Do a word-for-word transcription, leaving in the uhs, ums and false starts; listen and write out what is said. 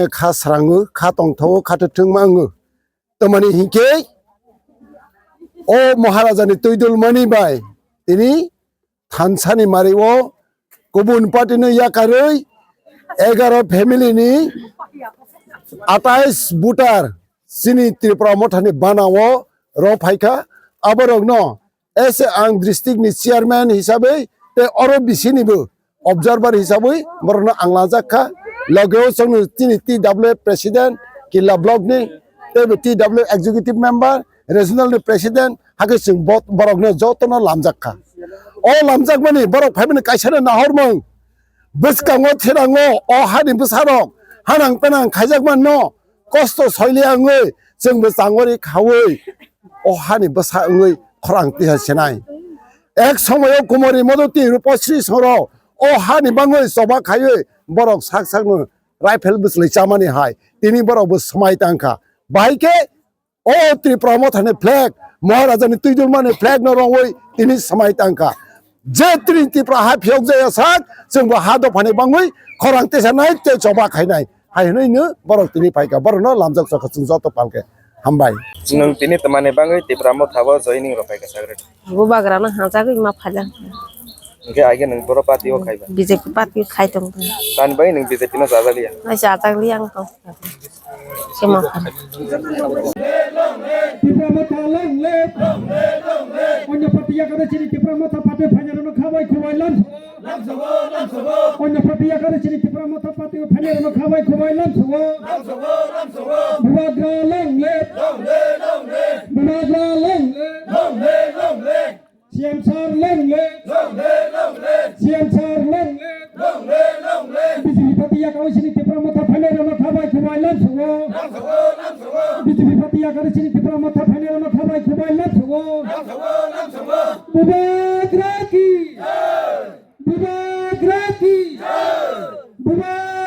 kha srango, kha tongthogo, kha twthwngma wngo. Tamani hinkhe o Maharaja ni twi dulmani bai tini thansa ni mari o kubun party no yakarwi egaro family ni atais voter chini Tripura Motha ni bana o rw phaikha. Aborok no S A ang district ni chairman hisabwi tei oro bisi ni bo observer hisabwi borokno ang langjak kha. Loge o chwngno chini T W F president, Killa block ni, tei bo T W F executive member, regional ni president, hakhe chwng bo-, borokno jotono lamjak kha. O lamjakmani borok phaimani kaisa no nahormung. Bwskango therango o hani bwsarok hanang penang khaijak manno, kosto soiliya wngwi chwngbo changori khaui o hani bwsa wngwi khorang tisa senai. Ek somoyo Kumari Modoti Rupasri Soro o hani bangwi choba khaiwi borok sak sakno rifle bwchlwi chamani hai tini borokbo swmai tangkha. Bahai khe o Tripura Mothani flag, Maharaja ni twi dulmani flag no rongwi tini swmai tangkha. Je tini Tripura ha phiyok jaya sak, chwngbo ha dophani bangwi khorang tisa nai tei choba khainai. Hai hwnwi no borok tini phaikha, borokno lamjak chokha chwng joto palkhe. Hambai. Nwng tini twmani bangwi Tripura Motha o joining rw phaikha sagra? Bubagra no hajagwi ma phaila. Hwnkhe aige nwng boro party o khaiba? B J P party khai tong. Tani bagwi nwng B J P no chajakliya? Ai chajakliya ang tong. Sima. Tipra Motha long live. Onno party yakare chini Tipra Motha party phainai rwno khabai khubai lam. Onno party yakare chini Tipra Motha party phainai rwno khabai khubai lam sugo. Bubagra long live. Bubagra long live. C M sir long live. C M sir long live. B J P party yakare chini Tipra Motha phainai rwno khabai khubai lam sugo. B J P party yakare chini Tipra Motha phainai rwno khabai khubai lam sugo. Bubagra ki. Bubagra ki. Bubagra